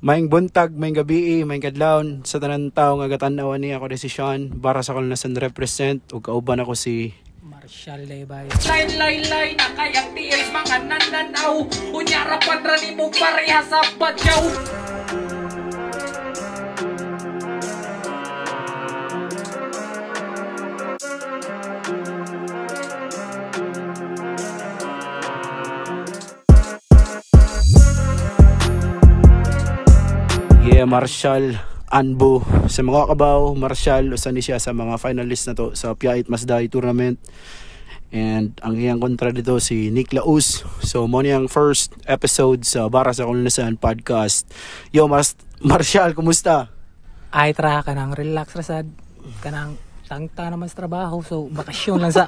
Maayong buntag, maayong gabi, maayong kadlawon sa tanan tawo nga gatan-aw ani. Ako si Sean para sa Kalunasan represent ug kauban ako si Marshall Lebay. Lay lay lay na kayang tiis mga nananaw. Unya rapan ra nimo pareha sa badyaw. Yeah, Marshall Anbo. Sa mga kabaw, Marshall usa ni siya sa mga finalist na to sa Piait Masday tournament. And ang iyang kontra dito si Nick Laus. So mo ni ang first episode sa Bara sa Kalunasan podcast. Yo, Marshall, kumusta? Ay tra kanang relax ra sad, kanang tangta naman sa trabaho, so bakasyon lang sa.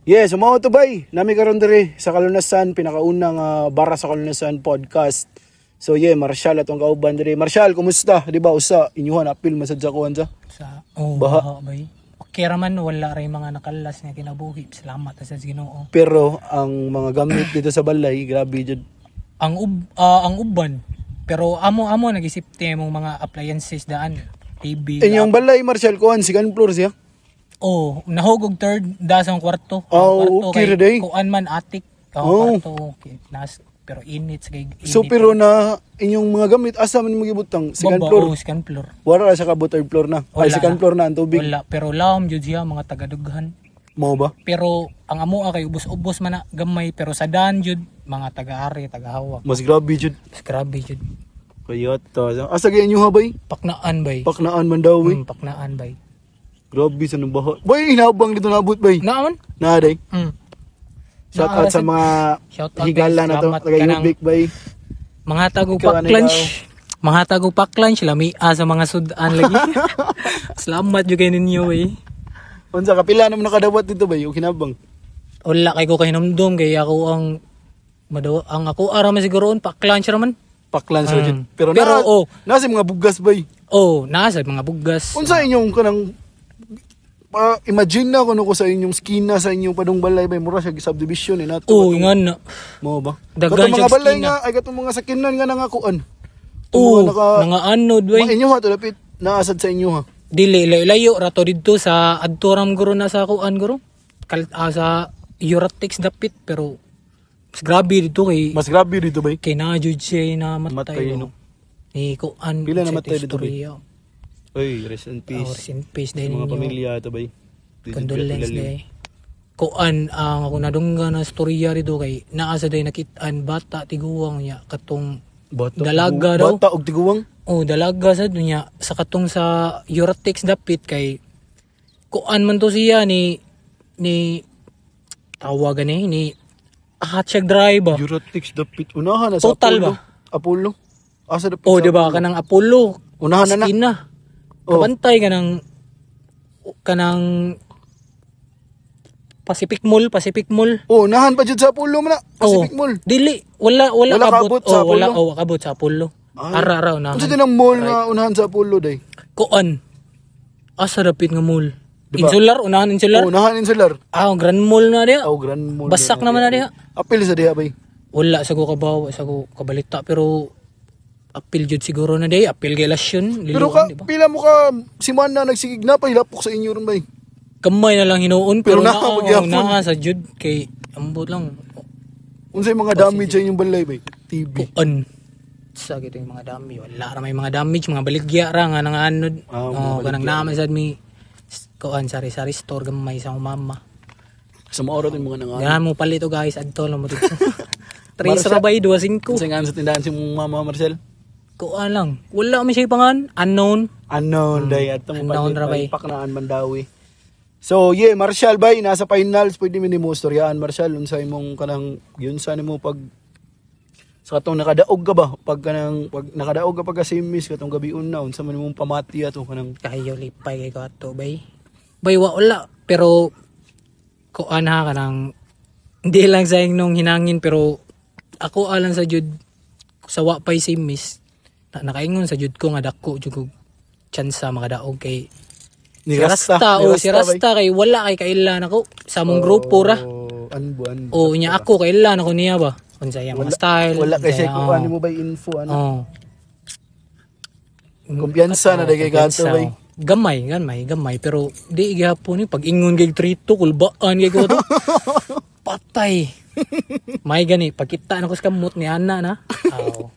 Yes, so mao to bay. Nami karon diri sa Kalunasan, pinakaunang Bara sa Kalunasan podcast. So yeah, Marshall atong kauban diri. Marshall, kumusta? Di ba usa inyuhan apil masad sa kuan sa? Sa oh, Baha. baha bay. Okay ra man, wala ra yung mga nakalas nga kinabuhi. Salamat sa Ginoo. Pero ang mga gamit dito sa balay, grabe jud. Ang uban. Pero amo nagisip mong mga appliances daan, TV. Inyong balay, Marshall, kuan second floor siya. Oh, nahugog third da sa kwarto. Ang Oh, kwarto okay kay ra day. kuan man attic. Ang Oh. kwarto okay. Nas pero init sa kay init. So pero na inyong mga gamit asa man mo gibutang? Second Baba, floor. Oh, second floor. Wala ra sa kabot third floor na. Ay, Wala second na. floor na ang tubig. Wala, pero lawom jud siya mga tagadughan. Mao ba? Pero ang amo kay ubos-ubos man na gamay, pero sa daan jud mga taga-ari, tagahawak. Mas grabe jud. Mas grabe jud. Kayot to. Asa gyud inyo ha bay? Paknaan bay. Paknaan man daw eh. Paknaan bay. Grabe sa nang baha. Bay, hinabang dito naabot bay. Naaman? Na day. Shout out sa mga Shout out, higala na to. salamat Taga ka ng- Ubik bay. Mga tago Ikaw, ano pack lunch. Mga tago pack lunch lami sa mga sudan lagi. Salamat jud kay ninyo eh. Unsa kapila naman nakadawat dito bay? O hinabang. Wala kay ko kahinumdum kay ako ang madaw ang ako ara man siguro on pack lunch ra man. Pack lunch ra jud. Pero, Pero, na, oh. nasa mga bugas bay. Oh, naa sa mga bugas. Unsa inyong kanang imagine na kuno ko sa inyong skina sa inyong padung balay bay, mura siya subdivision eh nato. Oh, ingan na. Mao ba? Daghan Katong mga siyang balay skina. nga ay katong mga sakinan nga nangakuan. Oh, Mga naka nangaanod bay. Ma inyo ha to dapit naasad sa inyo ha. Dili layo, layo rato didto sa adto ram guro na sa kuan guro. Sa Euratix dapit, pero mas grabe dito kay Mas grabe dito bay. kay na jud siya na Matay, matay. no? Ni kuan Pila sa namatay dito, bay? istorya. Oy, rest in Oh, rest in peace Sa din mga ninyo. pamilya to bay. Di jud Condolence ilalim. day. Kuan ang ako nadungga na storya dito kay naa sa day nakit-an bata tiguang niya katong Bata, dalaga daw. Bata og tiguang. Oh, dalaga sa dunya sa katong sa Euratix dapit kay kuan man to siya ni tawagan eh ni hatchag drive ba. Euratix dapit unahan na sa Total Apollo. ba? Apollo. Asa dapit Oh, sa di ba Apollo? kanang Apollo? Unahan na na. Skina. Oh. Kabantay kanang kanang Pacific Mall, Pacific Mall. Oh, unahan pa jud sa Apollo man na. Pacific Oh, Mall. Dili, wala wala, Wala kabot. kaabot sa Oh, wala Apollo? oh, kabot sa Apollo. Ay. Ara ara unahan. Unsa din ang mall nga unahan sa Apollo day? Kuan. Asa dapit nga mall? Di ba? Insular, unahan Insular. Oh, unahan Insular. Ah, Grand Mall na diha. Oh, Grand Mall. Basak naman na diha. Apil sa diha bay. Wala sa ko kabaw, sa ko kabalita pero apil jud siguro na day, apil kay lasyon, Pero ka, liluan, di ba? pila mo ka simana nagsigig na pa hilapok sa inyo ron bay. Kamay na lang hinuon Pero pero, naa magyapon. naa sa jud kay ambot lang. Unsay mga damage sa inyong balay bay? TV. Kuan. Sa gito yung mga damage, wala ra may mga damage, mga baligya ra nga nangaanod. Ah, mga Oh, kanang naman sad mi kuan sari-sari store gamay sa akong mama. Sa maorot yung mga nangaanod. Yan mo palit to guys, adto lang mo dito. Tres ra bay 25. Unsay nga sa tindahan si mong mama Marcel? Kuan lang. Wala man siya ipangan, unknown. Unknown day at mo Unknown ra bay. Paknaan Mandawi. So yeah, Marshall bay nasa finals pwede mi nimo istoryaan Marshall unsa imong kanang yun sa nimo pag sa katong nakadaog ka ba pag kanang pag nakadaog ka pagka semis katong gabi una unsa man imong pamati ato kanang Kayo lipay kay ko ato bay. Bay wa wala pero kuan ha kanang hindi lang sa nung hinangin pero Ako alang sa jud sa wa pay semis na, nakaingon sa jud ko nga dako jud kog chance makadaog kay Ni si Rasta, Ni o si Rasta kay wala kay kailan ako sa among grupo ra. Oh, anbo anbo. O nya ako kailan ako niya ba? Unsa iya mga style. Wala kay unsa siya iya, kuan mo ba info ano. Oh. Kumpiyansa na dagay Kumpiyansa, kato bay. oh. Gamay, gamay, gamay pero di gihapon ni pag ingon kay 3-2 kulbaan kay ko to. Patay. May gani pagkita na ko sa kamot ni Ana na. Aw.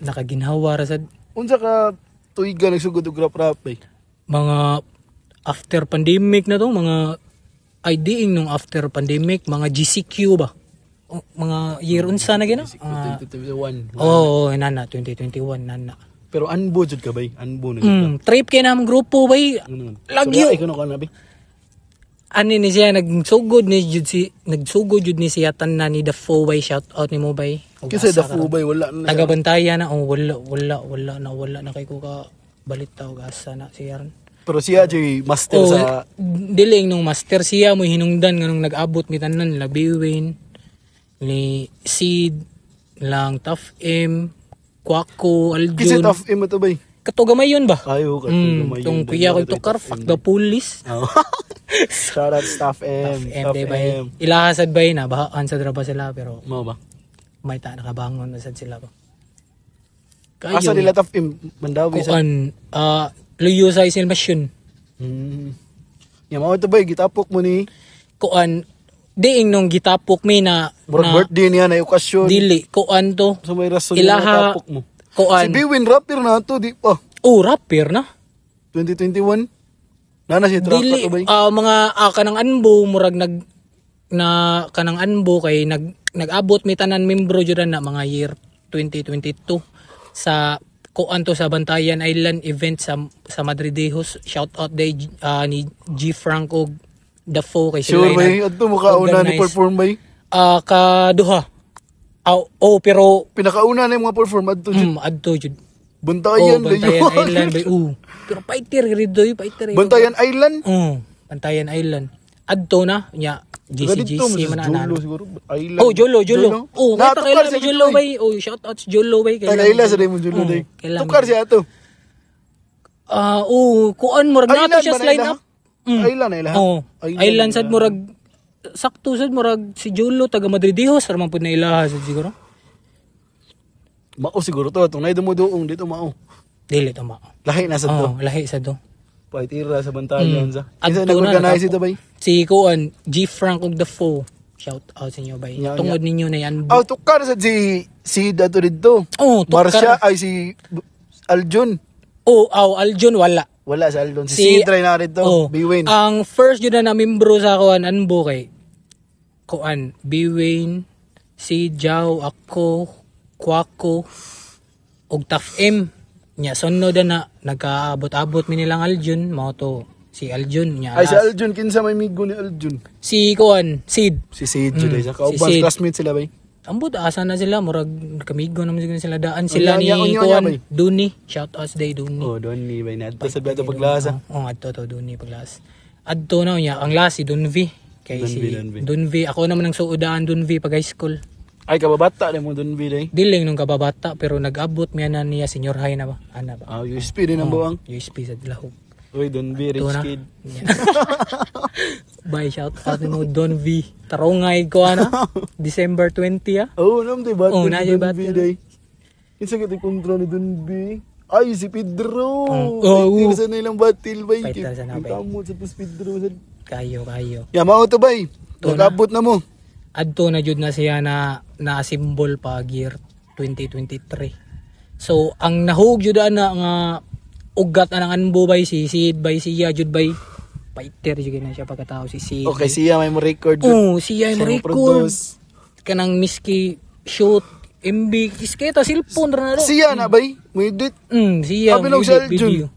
Nakaginhawa ra sad. Unsa ka tuig ka nagsugod og rap rap bay? Mga after pandemic na to, mga IDing nung after pandemic, mga GCQ ba? O, mga year unsa na gina? Ah, 2021. Oo, oh, nana 2021 nana. Pero anbo jud ka bay, anbo na jud ka. Trip kay namong grupo bay. Ano naman? Lagyo. Sorry, ikaw na ka na bay. Ani ni siya nagsugod ni jud si nagsugod jud ni siya tanan ni Dafoe bay, shout out ni mo bay. Ug Kasi asa the ka bay wala na. Taga Bantayan na, oh, wala wala wala na wala na kay ko ka balita og asa na siya ron. Pero siya jud master Oh, sa diling nung master siya mo hinungdan nga nung nag-abot mi tanan nila Biwin ni Sid lang Tough M Kwako Kasi Aljun. tough M to bay. Kato gamay yun ba? Ayo ka gamay Tong yun, kuya ko day, ito kar Tough fuck M. the police. Oh. Shout out Staff M. Tough M Staff day bay. M. Ilahasad bay na bahaan sa draba sila pero Mao ba? may ta nakabangon na sad sila ba. Kayo, Asa nila Tough M Mandawi sa. Kuan luyo sa isilmasyon. Ya mao to bay gitapok mo ni Kuan diing nung gitapok mi na, murag na birthday niya na okasyon. dili kuan to. Sa may rason Ilaha- nga natapok mo. Kuan. Si Biwin rapper na to di pa. Oh, rapper na. 2021. Nana si trap Dili to bay. mga kanang anbo murag nag na kanang anbo kay nag-abot mi tanan membro jud na mga year 2022 sa kuan to sa Bantayan Island event sa Madridejos. Shout out day ni G Frank og Dafoe kay sila Sure bay adto mo kauna ni organize. perform bay. Kaduha. Aw, oh, pero Pinakauna na yung mga perform adto jud. Adto jud. Bantayan Oh, Bantayan layo. Island bay. Pero fighter gid doy, fighter. Bantayan Island. Oh, Bantayan Island. Adto na nya Taga dito GCGC mo man sa na. Jolo siguro. Island. Oh, Jolo, Jolo. Oh, Na, kaya tukar kailan siya mi Jolo dito, eh. bay. Oh, shout out sa Jolo bay. Taga ila sa mo Jolo Oh, day. kailan Tukar siya ato. Ah, oh, kuan murag nato Island siya ba sa na line ilaha? up. Island na ilaha? Oh, Island island na sad murag sakto sad murag si Jolo taga Madridejos ra man pud na ilaha sad siguro. Mao siguro to atong nay dumuduong dito mao. Dili to mao. Lahi na sa to. Oh, lahi sad to. Paitira sa Bantayan sa. Adto Kinsa nag-organize ito bay? Si kuan G Frank og Dafoe. Shout out sa inyo bay. Nya, Tungod ninyo na yan. Aw tukar sa si si dato didto. Oh, tukar. Marsha ay si Aljun. Oh, aw Aljun wala. Wala si Aljun. Si, si Sidra na dito. Oh, Biwin. Ang first yun na membro sa kuan anbo kay kuan Biwin, si Jao, ako, Kwako, og Taf M. Nya sunod na nagkaabot-abot mi nilang Aljun mao to si Aljun nya. Ay si alas. Aljun kinsa may migo ni Aljun. Si kuan Sid. Si Sid jud ay sa Si kauban Sid. classmate sila bay. Ambot asa na sila murag kamigo naman siguro sila daan sila Unya, ni unya, unya, kuan bay. Duni. Shout out day Duni. Oh, doon ni bay na sa beto paglasa. Oo, oh, adto to Duni paglas. Adto na niya ang last si Dunvi. Kay Dunvi, si Dunvi. Dunvi. Ako naman ang suodaan Dunvi pag high school. Ay kababata na mo doon day. Diling nung kababata pero nag-abot miya na niya senior high na ba? Ana ba? Ah, USP din ang buwang. USP sa Lahog. Uy, Don B, rich Ito na. kid. Yeah. Bye, shout out mo Don V. Tarongay ko ana. December 20 ah. Oh, nam di ba? Oh, na Don di ba? B day. Kinsa kitay kontra ni Don B? Ay, si Pedro. Oh, Fighter oh. sa nilang battle bay. Fighter sa na, bay. Kamot sa tos Pedro sa. Kayo, kayo. Ya mao to bay. Ito na. Nagabot na mo. Adto na jud na siya na na symbol pag year 2023. So ang nahug jud ana nga ugat anang anbo bay si Sid bay siya jud bay fighter jud na siya pagkatao si Sid. Okay, siya may mo record. jud. Oh, siya Siya yung mo record. produce. Kanang miski shoot MB isketa cellphone ra na do. Siya na bay. Mo edit. Siya Abi nung ang si edit Aljun. video.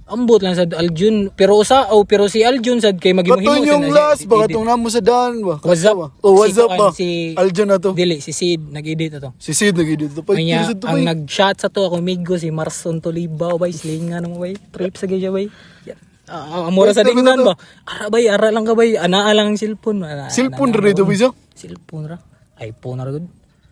Ambot lang sa Aljun pero usa oh, pero si Aljun sad kay maghimo-himo Katon sad yung na siya last ba edit. katong namo sa daan ba? What's up? Oh, what's Si up ba? kuan, si Aljun na to. Dili si Sid nag-edit ato. Si Sid nag-edit to. Fighter Kanya, sa to ang bay. nag-shot sa to ako migo si Marson Tolibaw bay slingan mo bay trip sa gaya bay. Ah, amora sa Fighter ba dingnan to? ba? Ara bay, ara lang ka bay, anaa lang ang cellphone. Ana, Cellphone ana- ra dito bay siya. Cellphone ra. iPhone na ra gud.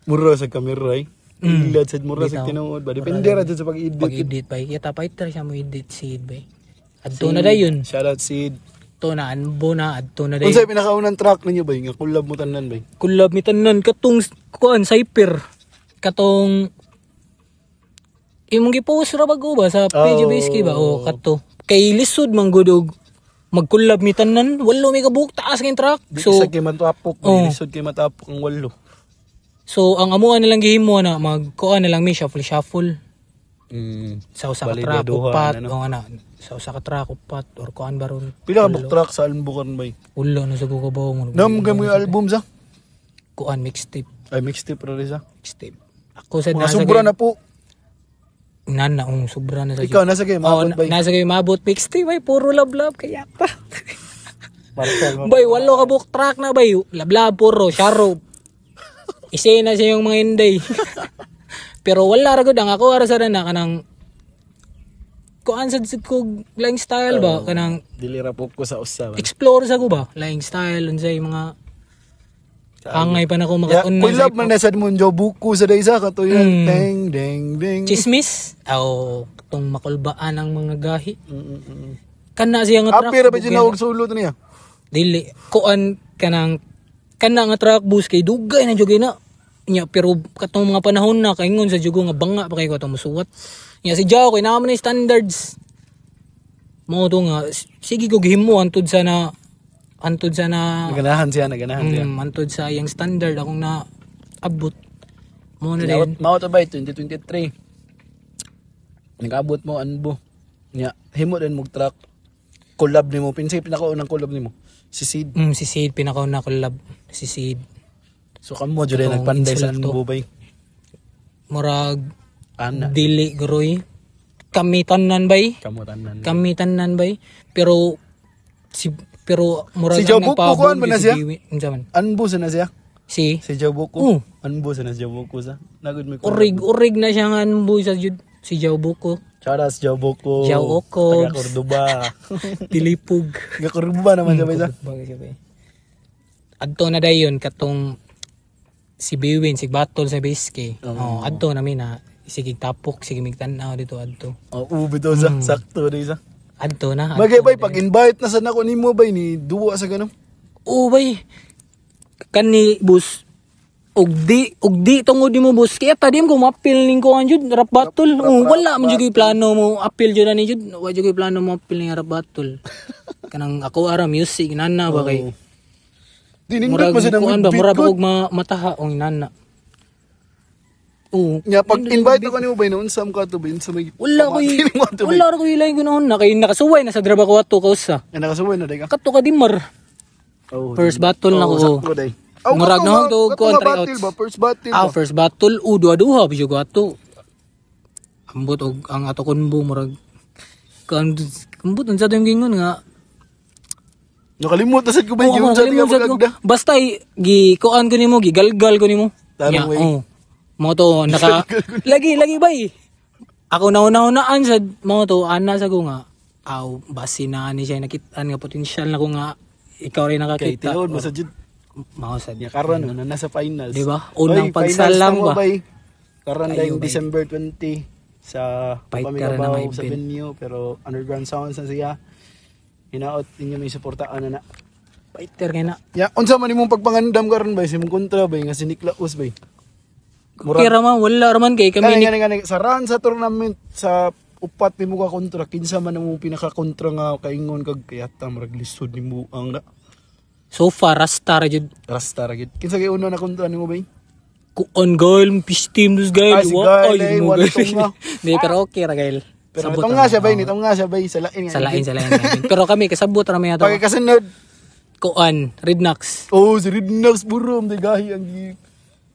Mura sa camera ay. Ilad sa mura sa Bitaw. tinuod ba. Depende ra jud sa pag-edit. Pag-edit bay. Kita fighter siya mo edit si bay. Adto na dayon. Shout out Sid. Adto na anbo na adto na dayon. Unsay pinakaunang track ninyo bay nga collab mo tanan bay? Kulab mi tanan katong kuan cypher katong imong gipost ra bago ba sa page Oh. BSK ba o kato kay lisod man gud og magkulab mi tanan, walo mi kabuok, taas kay truck. Di So isa kay matapok, Oh. oh. Lisod kay matapok ang walo. So ang amuan nilang gihimo na magkuan na lang mi shuffle shuffle sa usa ka Bali, truck duha, upat ano? o ana sa usa ka truck upat or kuan baron. Pila ka book track sa album karon bay? Ulo na sa kukabaw mo. Nam mo yung album sa? Kuan mixtape. Ay, mixtape ra rin sa. Mixtape ako sa Mga nasa sobra kay- na po. Nana, ang sobra na sa Ikaw nasa kay Oh, maabot bay. nasa kayo maabot mixtape ay puro lablab kaya pa. Marcel. Bay, walo ka book track na bay. Lablab puro, sharo. Isena siya yung mga inday. Pero wala ra gud ang ako ara sa na kanang kuan sad sa kog laing style ba kanang Dili ra po ko sa usa ba. explore sa ko ba laing style unsay mga angay pa na ko Ya, makaun collab man na sad mo Jobuku sa daysa kato yan. Ding ding ding. Chismis aw tong makulbaan ang mga gahi. Kana siya nga track. Api ra ba jud na og sulod niya? Dili kuan kanang kana nga track bus kay dugay na jud kay na nya, pero katong mga panahon na kaingon sa jugo nga banga pa kay ko atong musuwat nya si Jao kay naa man na standards mo to nga sige ko gihimo antod sa na Naganahan siya, naganahan siya. Antod sa iyang standard akong na abot mo na din. Mao to bay 2023. Nag-abot mo anbo. Nya, himo din mog track. Collab nimo, pinsay pinakaunang collab nimo. Si Sid. Si Sid pinakauna collab si Sid. So kamo jud ay Katong nagpanday sa insulto. anbo bay. Murag Ana, dili groy kami tanan bay. Kamo tanan. Kami tanan bay, pero si pero murag Si ang Jobuko, nagpaabot kuan ba na si siya? Biwi. Unsa man? Anbo sa na siya? Si Si Jobuko. Oo. Anbo sa na si Jobuko sa. Nagud may collab. Urig urig na siya nga anboy sa jud si Jobuko. Shout out sa Jobuko. Jow Okobs. Taga Cordoba. Tilipog. Taga Cordoba naman siya bay sa. Bagay siya bay. Adto na dayon katong si Biwin sig battle sa BSK. Oh, adto na mi na sige tapok sige mig tan-aw dito adto. Oh, ubi to sa. Sakto di sa. Adto na. Adto Bagay bay na pag invite na sa nako nimo bay ni duwa sa ganun. Oo bay. Kani bus og di tungod nimo bus kaya ta di mo mapil ning kuan jud rap battle. Oh, wala man jud ko'y plano mo appeal jud ani jud. Wa jud ko'y plano mo appeal ning rap battle. Kanang ako ara music nana ba kay Di nindot murag mo sa kuan ba beat murag ko. og mataha og nana. Oo. Nya pag invite ako nimo bay noon sa ka to bay sa may Wala ko pamati nimo ato, bay. wala ra ko ilay ganoon na kay nakasuway na sa draba ko ato kausa. Ay, nakasuway na day ka. Kato ka dimar. Oh, First battle na ko. Oh, sakto day. Oh, Murag kato na nga- to kato kuan nga battle tryouts. ba? First battle Ah, ba? first battle u duha duha bisyo ko ato. Ambot og ang ato kunbo murag kan ambot unsa to yung gingon nga. Nakalimot na sad ko bay Oo, yun sa nakalimot sad ko. pagagda. Basta gi kuan ko nimo, gigalgal ko nimo. Tarong Nya, way. oo. Mo to naka lagi lagi bay. Ako nauna-unaan sad mo to ana sa ko nga aw basi na ani siya nakitaan nga potensyal na ko nga ikaw rin Kay nakakita. tinuod mo sa jud. Mao sad. Nya karon na nasa finals. Di ba? Unang Oy, finals pagsalang na mo, ba? bay. Karon Kayo, dayong bay. December 20 sa Fight ka rin Pamikabaw na sa event. venue pero Underground Sounds na siya. Hinaot ninyo may suportaan na na. Fighter kay na. Ya, unsa man imong pagpangandam karon bay sa imong kontra bay nga si Niklaus bay. Murag- Kira man wala ra man kay kami Kani ni kani kani sa run sa tournament sa upat nimo ka kontra kinsa man ang pinaka kontra nga kaingon kag kayata murag lisod nimo ang na so far rasta ra jud. Rasta ra gid. Kinsa kay una na kontra nimo bay? Kuon gail peace team dus gail. Ah, si Wa Gail, ay eh, mo wala gail. tong nga. Di pero okay ra gail. Pero Sabot nitong ra nga siya man. bay, nitong nga siya bay sa lain nga. Sa lain, sa lain. Pero kami kasabot ra may ato. Pagkasunod, Kuan, Rednocks. oh si Rednax burom di gahi ang gi.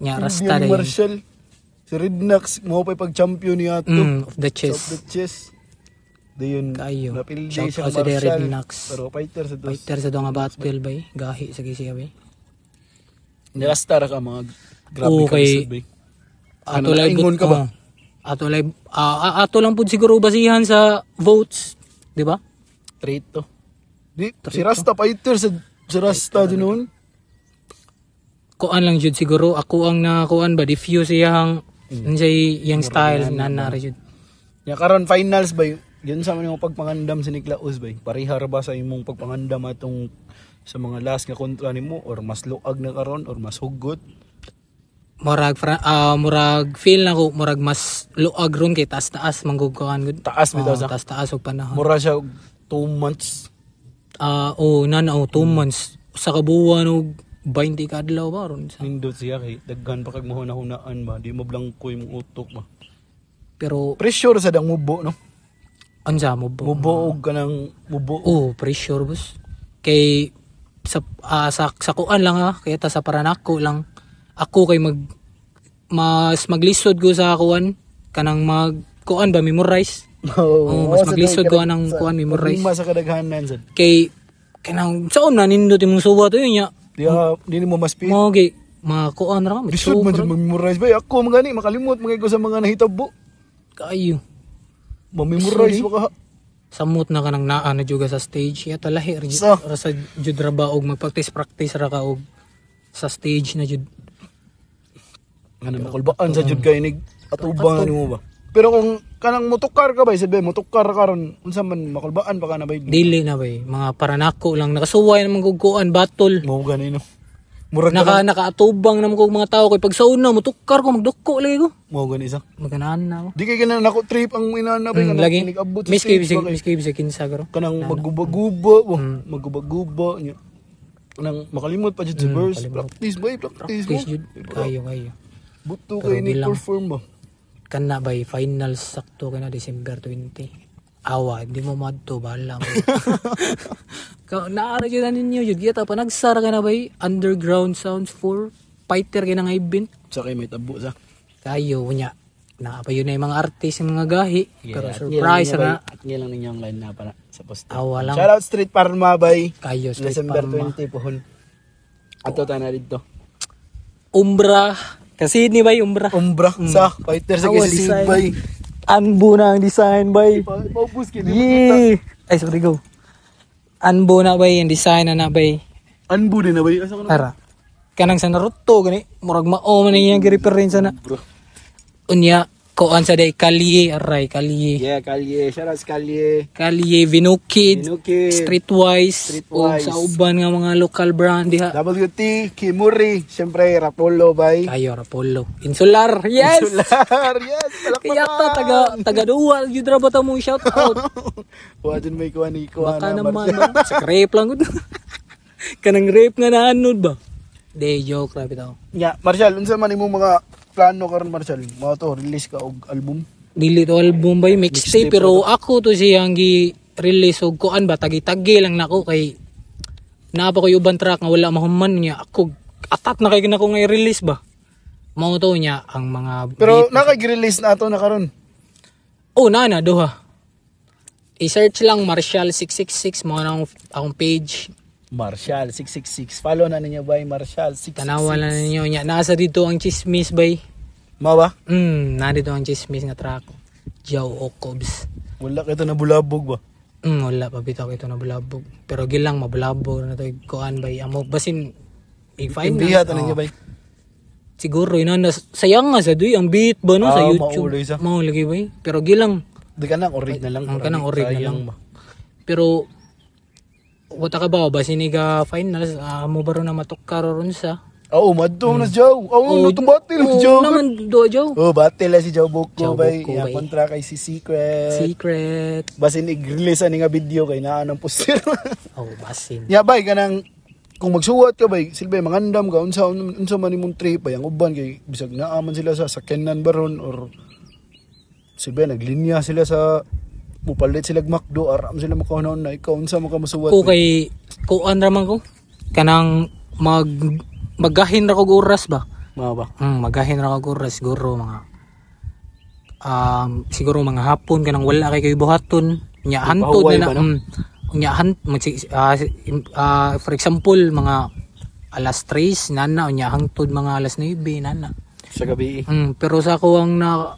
Nya Hindi rasta ang ra yun. Marshall. Si Rednax mo pa'y pag-champion niya ato. Of the Sa chess. of the chess. Dayon, Kayo. napildi Shout siya out sa Marshall. Rednax. Pero fighter sa dos. Fighter sa nga battle bay. Gahi sa gisiya bay. Nirasta ra ka mga grabe Oo, ka kay- lisod bay. Ato Ano, live nakaingon ka ba? oh. Ato live ato lang pud siguro basihan sa votes, di ba? Trait to. Di, si Rasta fighter sa si Rasta din noon. Kuan lang jud siguro ako ang nakuan ba, diffuse iyang unsay iyang style na na ra jud. Ya karon finals ba, yun sa man yung pagpangandam si Niklaus ba. Pareha ra ba sa imong pagpangandam atong sa mga last nga kontra nimo or mas luag na karon or mas hugot? Murag feel na ko murag mas luag ron kay taas-taas manggug kuan gud. Taas bitaw Oh, sa. Taas-taas og panahon. Mura siya og 2 months. Oh, na oh, 2 months sa kabuwan og 20 ka adlaw ba ron sa. Nindot siya kay daghan pa kag mahuna-hunaan ba, di mo blangko imong utok ba. Pero Pressure sa dang mubo, no? Unsa mo ba? Mubo og kanang mubo. Oh, pressure, boss. Kay sa kuan lang ha, kaya ta sa paranako lang. Ako kay mas maglisod ko sa kuan kanang mag kuan ba, memorize. Oo, mas sa maglisod dahil ko anang kuan, memorize. Problema sa kadaghanan sad. Kay kanang saon na nindot imong suwat yun nya. Di ka di mo mas Mo kay mga kuan ra ka, Lisod man ra. jud mag-memorize ba? Ako man gani makalimot man ko sa mga nahitabo. Kayo. Ma-memorize ba ka? Samot na kanang naa na juga sa stage. Ya talahi ra Sa? ra sa jud ra ba og magpractice practice ra ka og sa stage na jud. Ano makulbaan sa jud kay nig atubang nimo ba? Pero kung kanang motukar ka ba, sabi motukar ka ron, unsa man makulbaan pa ka na ba? Dili na bay, mga paranako lang nakasuway naman kog kuan battle. Mao gani, no. Murag Naka ka nakaatubang naman kog mga tao kay pag sa una motukar ko, magduko lagi ko. mao gani isa. Maganaan na ako. Di kay kanang nako trip ang inana ba kanang Lagi. inigabot sa Miss stage kay ba kay miss kay bisag kinsa garo. kanang magguba-guba, oh, magguba-guba nya. Kanang makalimot pa jud sa verse. Practice ba, practice mo. Practice jud kayo kayo. Buto Pero kay ni bilang- perform ba. Kana bay finals sakto kay na December 20. Awa, hindi mo madto, bahala mo. Ka naara jud na ninyo jud kita pa nagsara ka na bay Underground Sounds 4 fighter kay na nga event. Sa kay may tabo sa. Kayo nya. Naa pa yun na yung mga artist, yung mga gahi. Pero surprise ra. At lang ninyo ang line na para sa poster. Awa lang. Shout out Street Parma bay. Kayo Street December Parma. 20 pohon. Ato ta na dito. Umbra. Kasi ni bay Umbra. Umbra sa fighter sa Awa, kasi design. bay. Anbo na ang design bay. Paubos kay di Yee! Ay, sorry, go. Anbo na bay, ang design na na bay. Anbo din na bay. Asa ko na? Tara. Kanang sa Naruto gani, murag mao man iyang gi-reference na. Bro. Unya, kuan sa day kalye, aray kalye. Yeah, Kalye. Shout out sa Kalye. Kalye Vinukid, Vinukid. Streetwise, o Streetwise. sa uban nga mga local brand diha. WT, Kimuri, siyempre Rapolo bay. Kayo Rapolo. Insular. Yes. Insular, yes, palakpakan. Kaya ta taga taga duwa jud ra ba ta mo shout out. Wa dyan may kuha ni kuha Baka na naman ba? Sa rape lang gud. Kanang rape nga naanod ba? De joke ra bitaw. Ya, Marshall, unsa man imong mga plano karon, Marshall? Mao to release ka og album? Dili to album bay, mixtape, pero ako to siyang gi release og kuan ba, tagi-tagi lang nako kay naa pa ko yung uban track nga wala mahuman niya ako atat na kay nako nga i-release ba. Mao to niya ang mga Pero naka-release na ato na karon. Oh, na na duha. I-search lang Marshall 666 mo na akong page. Marshall 666. Follow na ninyo bay Marshall 666. Tanawa na ninyo niya. Nasa dito ang chismis bay. Mao ba? Na dito ang chismis nga track. Joe Ocobs. Wala kita na bulabog ba? Wala pa bitaw ito na bulabog. Pero gilang mabulabog na to kuan bay. Amo basin i-find Imbiha ta ninyo bay. Siguro yun na sayang nga sa duy ang beat ba no sa Ah, YouTube. maulay sa. Mao lagi bay. Pero gilang Di ka nang orig na lang. ang kanang orig na Sayang lang. ba? Pero wata ka ba basin iga finals amo ba ron na matukar ron sa. Oo, madto na si Joe. Oo, oh, battle si Oo, Joe. naman do Joe. Oh, battle na si Joe Boko Joe bay. Boko, Yeah, bay. kontra kay si Secret. Secret. Basin i-release ani nga video kay naa ng poster. Oh, basin. Ya bay kanang kung magsuwat ka bay, silbi mangandam ka unsa unsa man imong trip bay ang uban kay bisag naa man sila sa sakyanan baron or silbi naglinya sila sa mupalit sila og McDo aram sila makahunaon na ikaw unsa man ka mosuwat. Ko bay? kay kuan ra man ko kanang magahin ra kog oras ba. Mao ba? Magahin ra kog oras siguro mga siguro mga hapon kanang wala kay kayo buhaton nya hantod Pahuway na ba, na no? nya for example mga alas 3 nana nya hangtod mga alas 9 nana. Sa gabi. Pero sa ako ang na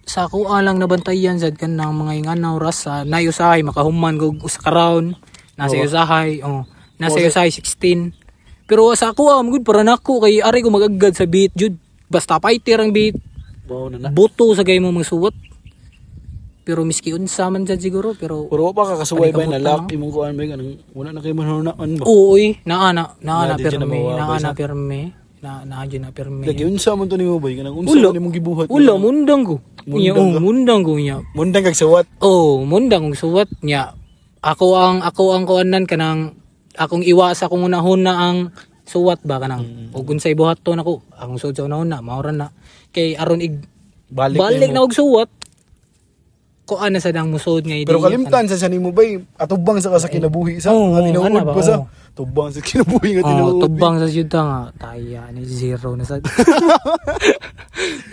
sa ako lang nabantayan sad kanang mga ingana oras sa nayusahay makahuman kog usa ka round nasa usahay, oh, nasa usahay 16 Pero sa ako ah, good para nako kay ari ko magagad sa beat jud. Basta fighter ang beat, Wow na na. buto sa gay mo magsuwat. Pero miski unsa man jud siguro pero Pero wa pa ka kasuway bay na Panikamutan lock na. imong kuan bay kanang wala na kay manunaan ba. Oo, uy, naa na naa na Na, di dyan na pirmi, mawa, naa bay, na sa- pirmi, na naa dyan na pirmi. Lagi unsa man to nimo bay kanang unsa Ulo. man imong gibuhat. Ulo, mundang ko. Unya, Mundang oh, ka? mundang ko niya. Mundang kag suwat. Oh, mundang kong suwat niya. Ako ang kuanan kanang akong iwas akong unahuna ang suwat ba kanang ug unsay buhaton ako akong suod sa unahuna maoran na kay aron ig Balik, balik nimo. na og suwat kuan na sa dang musuod nga ideya Pero kalimtan sa nimo bay atubang sa ka sa kinabuhi sa Oo, nga tinuod ana ba, pa sa oo. tubang sa kinabuhi nga Oh, tinuod. tubang sa syudad nga taya ni zero na sa.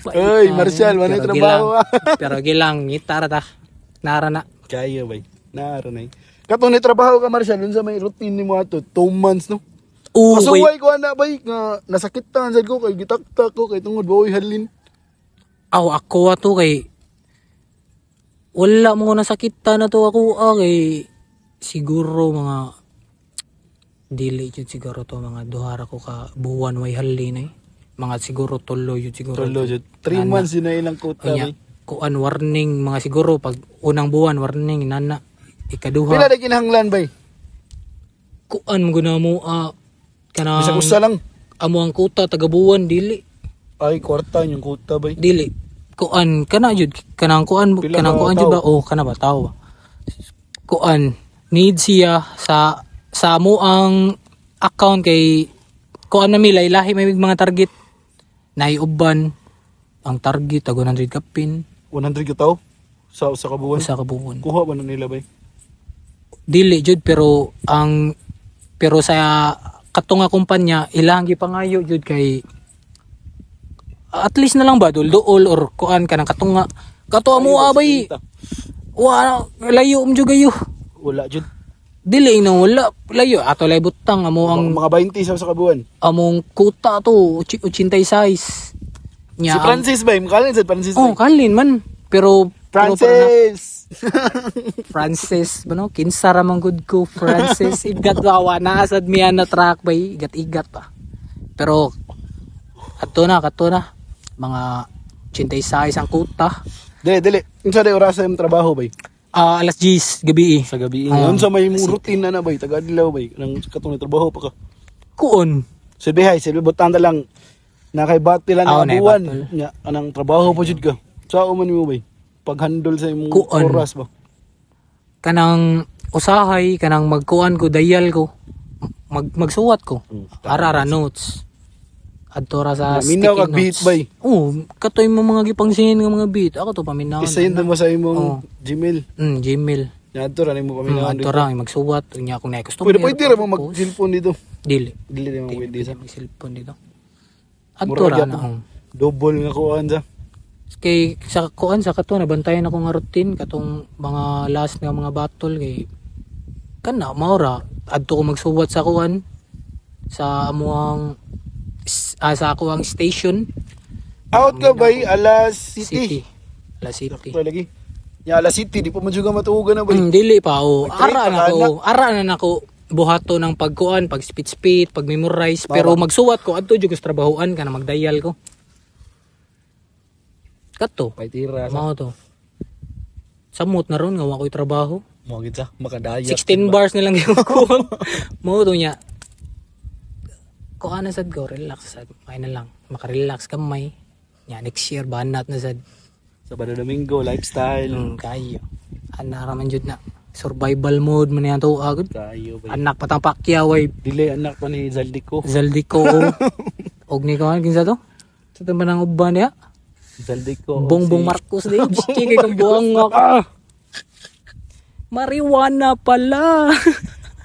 Oy, Marcial, wala Pero trabaho, gilang- Pero gilang ngitara ta. Nara na. Kaya bay. Naara na. Katong ni trabaho ka Marcial unsa may routine nimo ato 2 months no. Oo, kay- Kasuway ko ana bay nga nasakitan sad ko kay gitaktak ko kay tungod baoy halin. Aw, ako ato kay wala mo ko nasakita na to ako ah, kay siguro mga dili jud siguro to mga duha ra ko ka buwan way halin eh. Mga siguro tulo jud siguro. Tulo jud. 3 months yun na ilang quota Unya, bay. kuan warning mga siguro pag unang buwan warning nana ikaduha. Pila na kinahanglan bay? Kuan mo guna mo ah, kanang Bisag usa lang. amo ang kuta taga buwan dili. Ay kwarta yung quota bay. Dili kuan kana jud kanang kuan Pila kanang ka kuan jud tao? ba oh kana ba tao ba kuan need siya sa amo ang account kay kuan na mi lahi may mga target naiuban ang target tag 100 kapin 100 ka tao sa usa ka buwan. usa ka buwan. Kuha ba na nila bay? Dili jud pero ang pero sa kato nga kumpanya ilang gipangayo jud kay at least na lang ba dul duol or kuan kanang katunga kato amo abay wa layo um jud kayo. Wala jud. Dili na wala layo ato lay butang amo ang Ang mga 20 sa usa ka buwan. among kuta to 86 nya Si Francis bay, makalin sa Francis oh bay. kalin man pero pero para na- Francis. Francis ba no kinsa ra man gud ko Francis igat ba wa na asad miya na track bay igat igat pa pero ato na kato na mga 86 ang kuta. Dili, dili. Unsa day orasa imong trabaho bay? Ah, alas 10 gabi eh. Sa gabi. Oo. Unsa may imong routine na na bay? Taga-adlaw bay nang katong trabaho pa ka. Kuon. Silbi hay, silbi butang ta lang na kay battle na Oo, naay buwan. battle. Nya anang trabaho pa jud ka. Sao man nimo bay? Paghandle sa imong Kuan. oras ba? Kanang usahay kanang magkuan ko dayal ko magsuwat ko ara ra notes adto ra sa Naminaw sticky kag beat, notes. bay. Oo, katoy mo mga gipangsingin nga mga beat ako to paminaw. I-send mo sa imong Oo. Gmail. Gmail. Nya adto ra nimo paminawan Adto dito. ra magsuwat unya kung naay customer. Pwede pwede ra mo post. mag-cellphone dito. Dili. Dili ra mo pwede sa. Mag cellphone dito. Adto Mura ra gyapon. na. Oh. Double nga kuan sa. Kay sa kuan sa kato nabantayan ako nga routine katong mga last nga mga battle kay kana maura adto ko magsuwat sa kuan sa amuang sa ako ang station. Out ka bay alas City. City. La City. Sakto lagi. Nya alas City di pa man jud ka matuogan na bay. Dili pa o. Mag-trip Ara pa na ka ko. Ara na nako buhato ng pagkuan, pag speed speed, pag memorize, pero magsuwat ko adto jud ko sa trabahoan kana magdayal ko. Kato. Paitira sa. Mao to. Samot na ron nga wa ko'y trabaho. Mo gid sa makadaya. 16 bars na lang yung kuha. Mao to niya. Kuha na sad ko, relax sad. May na lang. Makarelax kamay. Nya next year banat na sad. Sabado Domingo lifestyle. Kayo. Ana ra man jud na. Survival mode man yan to agad. Kayo bay. Anak patang Pacquiao ay Dili anak pa ni Zaldico. Zaldico og ni ko kinsa to? Sa taman ang uban niya. Zaldico. Bongbong Marcos di. Kay kang buang nga ka. Marijuana pala.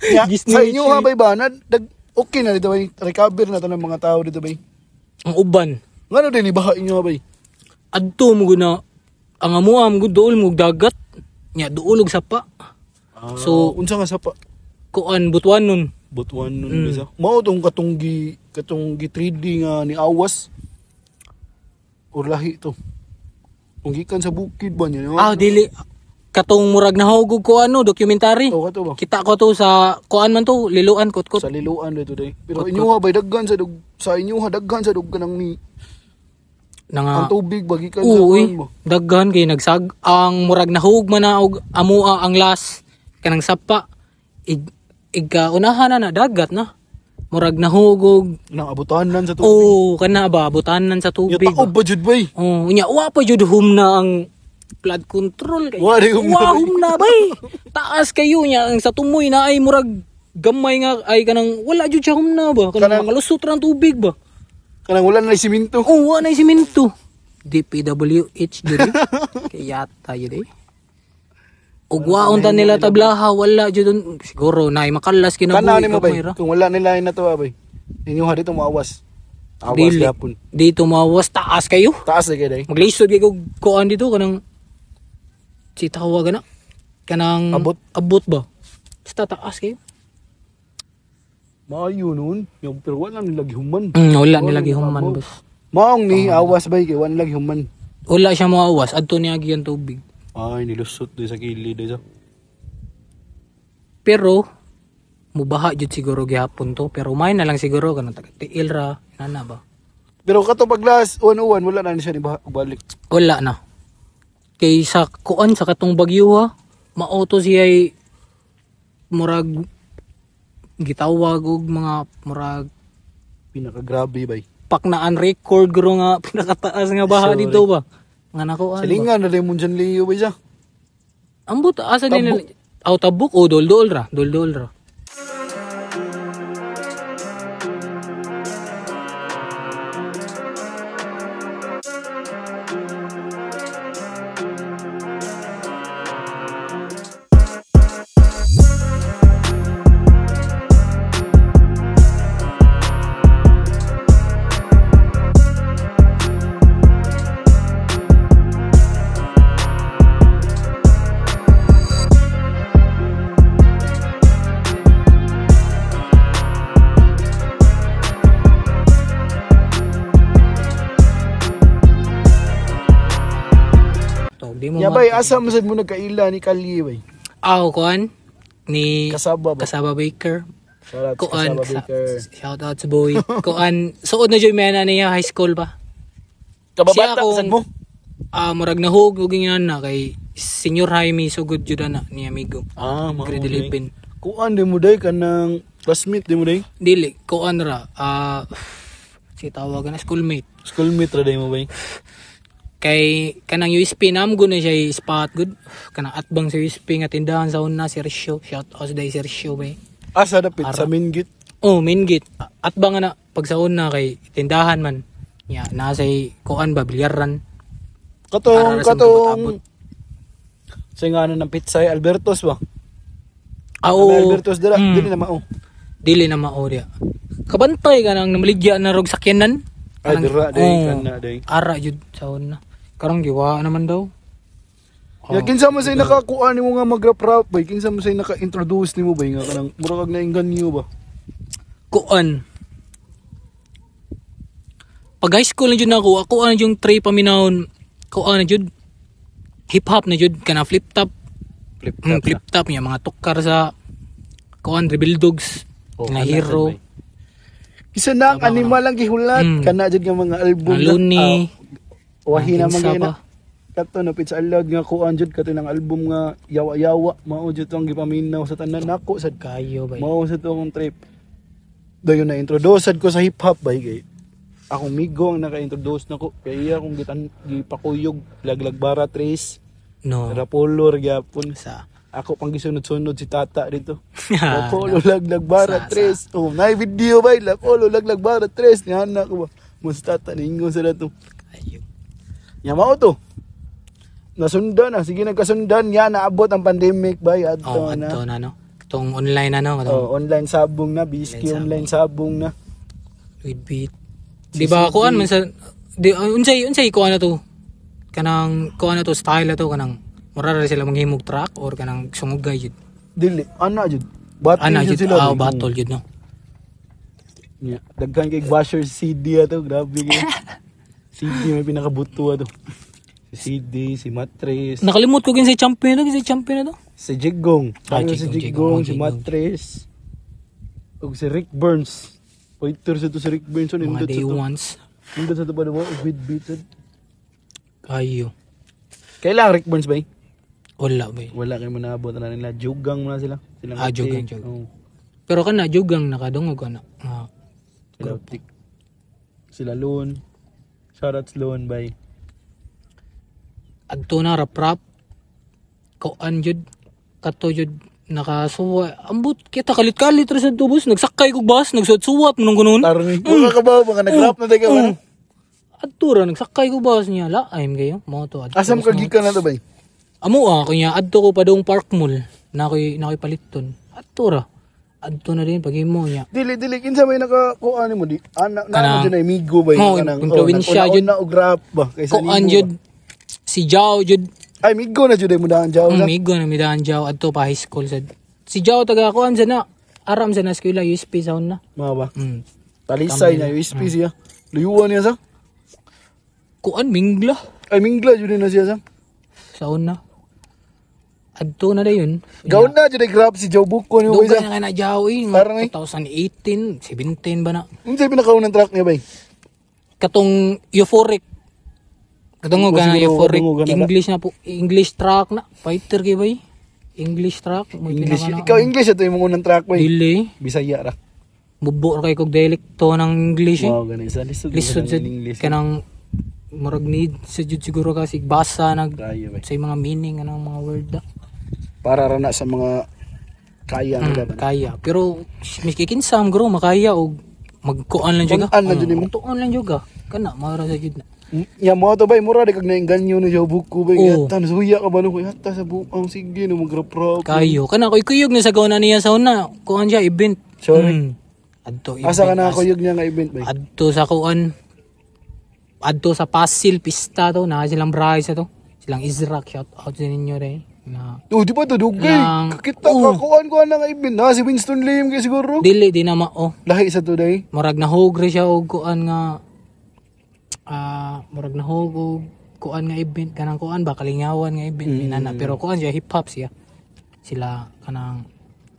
Ya, Gisni sa inyo ha bay ba na dag okay na dito bay. Recover na to ng mga tao dito bay. Ang uban. Ngano din ibaha inyo ha bay? Adto mo guna ang amuam mo duol mo dagat. Nya duol og sapa. So, unsa nga sapa? Kuan butuanon. Butuan nun mm. sa. Mao tong katong gi 3D nga ni Awas. Or lahi to. Kung gikan sa bukid ba niya? Ah, dili. Katong murag nahugog ko ano, documentary. Oh, kato ba? Kita ko to sa kuan man to, liluan kutkot. Sa liluan dito day. Pero inyuha bay daghan sa dug sa inyuha daghan sa dug kanang ni Nanga ang tubig bagikan sa Uy, kuan ba. daghan kay nagsag ang murag nahug man na og amua ang las kanang sapa ig igkaunahan na na dagat na. Murag nahugog. Nang abutanan sa tubig. Oh, kana ba abutanan sa tubig. Ya taob ba jud bay? Oh, unya wa pa jud humna ang flood control kay. Wa di humna, Wa bay. humna bay. Taas kayo nya ang sa tumoy na ay murag gamay nga ay kanang wala jud siya humna ba kanang Kanang- makalusot ra ang tubig ba. Kanang wala na simento. Oh, wa na simento. DPWH jud eh. Kaya tayo eh. Ug waon ta nila tablaha wala jud siguro na makalas kinabuhi Tanaw nimo bay. gamay ra. Kung wala nila na to bay. Inyuha dito moawas. Awas Dili. gyapon. Dito mawas taas kayo. Taas lagi day. Maglisod kay kog kuan dito kanang si tawag na kanang Abot? Abot ba? Basta taas kayo. Maayo nun. Yung pero wala nila gihuman. Wala nila gihuman boss. Maong ni awas bay kay wala nila gihuman. Wala siya moawas adto niya ang tubig. Ay nilusot day sa kilid day sa. Pero mubaha jud siguro gihapon to pero may na lang siguro kanang taga tiil ra nana ba. Pero kato paglas uwan-uwan wala na ni siya ni balik. Wala na. Kay sa kuan sa katong bagyo ha, maauto siya ay murag gitawag og mga murag Pinakagrabe bay. paknaan record guro nga pinakataas nga baha Sorry. dito ba. Nga nakuan ba. Silingan na rin dyan Leo bay siya. Ambot asa nila aw tabuk o doldol ra, doldol ra. To, di mo Ya bay asa man sad mo nagkaila ni Kalye bay. Aw kuan ni Kasaba ba? Kasaba Baker. Shout out sa Kuan Kasaba Baker. shout out sa boy. Kuan suod na jud may ana niya high school pa. Kababata Siya akong- sad mo. Ah, murag nahug og ingnan na kay Senior Jaime sugod jud ana ni amigo. Ah, mao Grade day. 11. Kuan di mo day kanang classmate di mo day. Dili kuan ra si tawag na schoolmate. Schoolmate ra day mo bay. Kay kanang USP namgo na siya spot good. Kanang atbang sa USP nga tindahan sa una Sergio. Shout out sa day Sergio bay. Asa dapit sa main gate. Oh, main gate. Atbang nga na pag sa una kay tindahan man. Ya, nasa kuan ba bilyaran. Katong Ara ra sa katong abot. sa nga ano ng pizza ay Albertos ba? Ah, May oo. Albertos dira, dili na mao. Dili na mao diya. Kabantay ka nang namaligya na rog sakyanan. Ay Kanang- dira day Oo. kana day. Ara jud sa una. Karong giwa naman daw. Ya kinsa man say nakakuha nimo nga mag-rap rap bay, kinsa man say naka-introduce nimo bay nga kanang mura kag nainggan niyo ba? Kuan. Pag high school na jud nako, ako ano yung tray paminahon. Kuan na jud. Hip hop na jud kana flip top. Flip Flip top niya mga tukar sa kuan Rebel Dogs. Oh, nga kana hero. sad, bay. Isa na ang animal ang gihulat kana jud nga mga album Mga Looney. Wahi Mga na man kinsa gay na. pa. Kato na pizza allowed nga kuan jud kato ng album nga yawa-yawa mao jud ang gipaminaw sa tanan nako sad Kayo bay. mao sa to akong trip. Dayon na introduce sad ko sa hip hop bay kay akong migo ang naka-introduce nako kay iya akong gitan gipakuyog laglag bara tres No. Rapolo ra gyapon Sa ako pang gisunod-sunod si tata dito. Ah, Rapolo laglag bara Sa- tres. Oh, nay video bay Rapolo laglag bara tres ni anak ko ba. Mo si tata ningon sa dato. Kayo. Ya mao to. Nasundan na sige nagkasundan ya naabot ang pandemic bay adto Oh, na. adto na no. Katong online na no, katong Oh, online sabong na, biski Online online sabong na. with beat. Di ba kuan man sa di unsay unsay kuan na to? Kanang kuan na to style na to kanang mura ra sila manghimog track or kanang sungugay jud. Dili, ana jud. Battle Ana jud jud sila. ah bay. battle jud no. Yeah. Daghan kay basher CD ato, grabe kay. CD may pinakabuto ato. Si CD, si Matres, Nakalimot ko kinsay champion na to, kinsay champion na to. si Jiggong. Ah, Ano si Jiggong, Jiggong, Jiggong, si Jiggong. Matres. Ug si Rick Burns. Pointer sa to si Rick Burns. Mga Nindot day sa to. ones. Nindot sa to ba diba? With beats. Kayo. Kailan Rick Burns ba eh? Wala ba eh. Wala kayo manaabot na nila. Jugang muna sila. Silang Ah, ate. Jugang, Jugang. Oo. Pero kana jugang nakadungog kana. Ah, Sila Optic. Sila Loon. Shoutouts Loon, bye. Adto na rap rap. Kuan jud kato jud nakasuwa. Ambot kita kalit-kalit ra sa tubos, nagsakay kog bus, nagsuwat-suwat mo nung kunon. Tarni. Mga ka ba? Mga nag-rap na tayo ka ba? Adto ra nagsakay kog bus niya la ay kayo mo to adto. Asam ka gikan na to bay? Amo ah kunya adto ko padung Park Mall na ako'y paliton. Adto ra. Adto na din pag-imo niya. Dili dili kinsa may nakakuha nimo di anak na Kanang- mo dyan ay migo bay Oo, kanang influensya jud. na og rap ba kaysa Kuan nimo. jud ba? si Jao jud. Ay migo na jud ay mo daan jaw sa. Migo na midaan Jao adto pa high school sad. Si Jao taga kuan sa na aram sa na eskwela USP sa na. Mga ba? Talisay na USP siya. Luyuan niya sa. Kuan mingla Ay mingla jud na siya sa. sa una. Adto na dayon. Gaon na jud ay rap si Joe Buko nimo bay Dugay sa. na kay na Jao eh. Mga Parang eh. 2018, 17 ba na? Unsa pinakaunang track niya bay? Katong euphoric. Katong Oo, nga siguro, euphoric katong na. English na po. English track na. Fighter kay bay. English track. May English. pinaka na- Ikaw English ato imong unang track bay. Dili. Bisaya ra. Mubo ra kay kog dialekto ng English eh. Wow, ganun sa lisod. Lisod sa sa English. kanang murag need sa jud siguro kasi basa nag Kaya bay. sa mga meaning anong mga word da. Para ra na sa mga kaya nila ba. Kaya. Pero miski kinsam gro makaya og magkuan lang jud ka. Tun-an lang jud nimo. Tuon lang jud ka. Kana mara sa jud na. Ya mo to bay mura di kag naingganyo ni Joe Buko bay. Oo. Yata nasuya ka ba no yata sa buang sige no magrap rap. Kayo. Kana koy kuyog na sa gawa na niya sa una. Kuan siya event. Sorry. Adto event. Asa ka na kuyog niya nga event bay? Adto sa kuan. Adto sa Pasil pista to na silang brahe sa to. Silang Israk shout out sa ninyo rin. Na Oh, di ba to dugay? Kakita Oo. ka kuan kuan na nga event. Na si Winston Lim kay siguro. Dili di na mao. Lahi sa today. Murag nahugre siya og kuan nga murag nahug og kuan nga event kanang kuan ba kalingawan nga event inana pero kuan siya hip hop siya. Sila kanang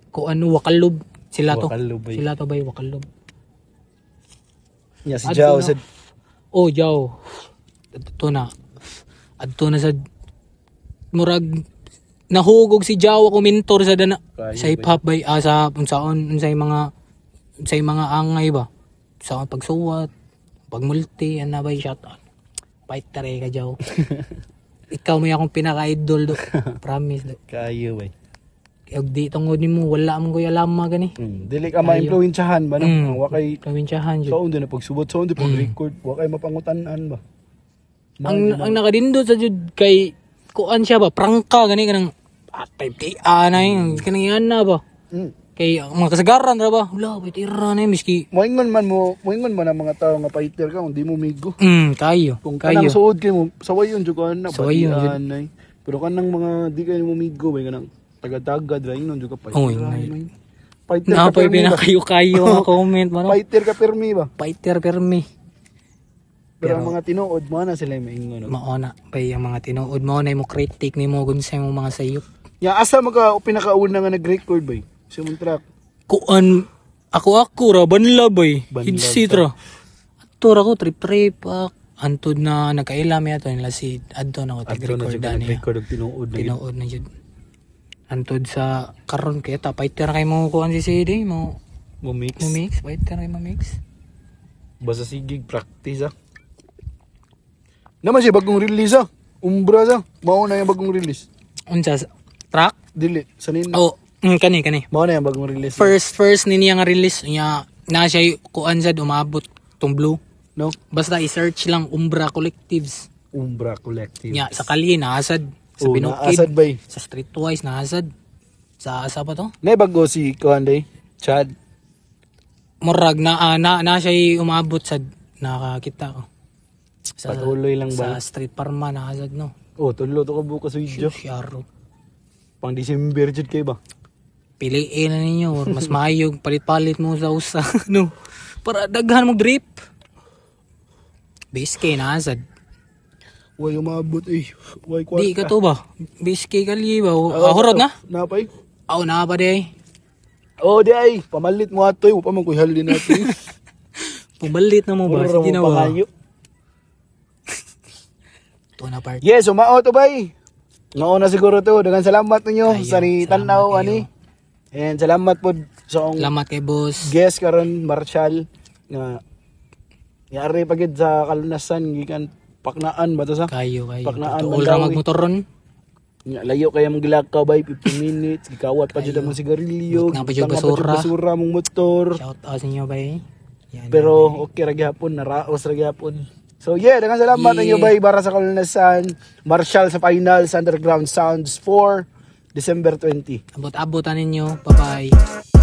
kuan wakalob sila to. Wakalob, bay. Sila to bay wakalob. Ya si Adto Jao na. sa Oh, Jao. Adto na. Adto na sa murag nahugog si Jao ako mentor sa dana Kayo, sa hip hop bay sa unsaon unsay mga angay ba sa pagsuwat pagmulti ana bay shout out fighter eh ka Jao. Ikaw may akong pinaka-idol do, promise do. Kayo bay. Og di tungod nimo wala man koy alama gani. Dili ka ma-influensyahan ba no? Ang Wa kay Probinsyahan jud. saon din na pagsubat saon din pag-record, wa kay mapangutan-an ba. Ang nakadindot sa jud kay kuan siya ba prangka gani kanang atay ti anay kanang yan na ba kay ang mga kasagaran ra ba wala bay tira na miski Moingon man ang mga tao nga fighter ka kung di mo migo. Kayo Kung kayo kanang suod kay mo, sawayon jud ka na. Sawayon jud. batian, ay. Pero kanang mga di kayo mo migo bay kanang tagad-tagad ra ingon jud ka fighter. Oy, ay, nay. may. Fighter ka na pa permi ba? pinakayo-kayo nga comment mo no Fighter ka permi ba? Fighter permi. Pero ang mga tinuod mo na sila yung maingon. No? Mao na bay ang mga tinuod mo na mo critic nimo gunsay mo mga sayop. Ya asa maka pinakauna nga nag-record bay? Sa mong track. Kuan ako ako ra banla bay. Banlab Hidsit ra. Adto ra ko trip trip ah. Antod na nagkaila mi ato nila si adto na ko tag-record na niya. og tinuod na. Tinuod na jud. Antod sa karon kay ta fighter kay mo kuan si CD mo Mo mix. mo mix fighter kay mo mix. Basta sigig practice ah. Naman siya bagong release ah. Umbra sa. Mao na yung bagong release. Unsa track? Dili sanin. Oh, kani kani. Mao na yung bagong release. First first ni niya nga release niya na siya kuan sad umabot tong blue. No? Basta i-search lang Umbra Collectives. Umbra Collective. Nya sa kalye naasad sa Oh, Binukid. naasad bay. Sa Streetwise naasad. Sa asa pa to? Nay bago si kuan day. Chad. Murag na ah, na, na siya umabot sa nakakita ko. Sa, Patuloy lang ba? Sa Street Parma naasad no. Oh, tulo to ka bukas video. Siyaro. Pang December jud kay ba? Piliin na ninyo or mas maayog palit-palit mo sa usa no. Para daghan mo drip. Base kay naasad. Way umabot eh. Way kwarta. Di ka to ba? BSK kalye ba? Ah, hurot na? Napay. Aw na pa di. Oh, di ay. Pamalit mo atoy. Wa pa man ko'y halin natin. Pumalit na mo ba? Puro Sige na mo ba? pangayo. Ito na part. Yes, umao to bay. Mao na siguro to. Daghang salamat ninyo Kayo, sa ni salamat tanaw kayo. ani. And salamat pod sa akong Salamat kay boss. guest karon, Marshall, nga yari pagid sa kalunasan gikan Paknaan ba to sa? Kayo, kayo. Paknaan, Tuol ra Mandawi. magmotor ron. Nga, layo kaya mong gilakaw bay, 15 minutes, gikawat pa jud ang mga sigarilyo, Butang pa jud gitanga pa jud basura. basura mong motor. Shout out sa inyo bay. Yan. Pero okay ra gyapon, naraos ra gyapon. So yeah, daghang salamat Yeah. ninyo bay para sa kalunasan. Marshall sa finals, Underground Sounds 4, December 20. Abot-abotan ninyo. Bye-bye.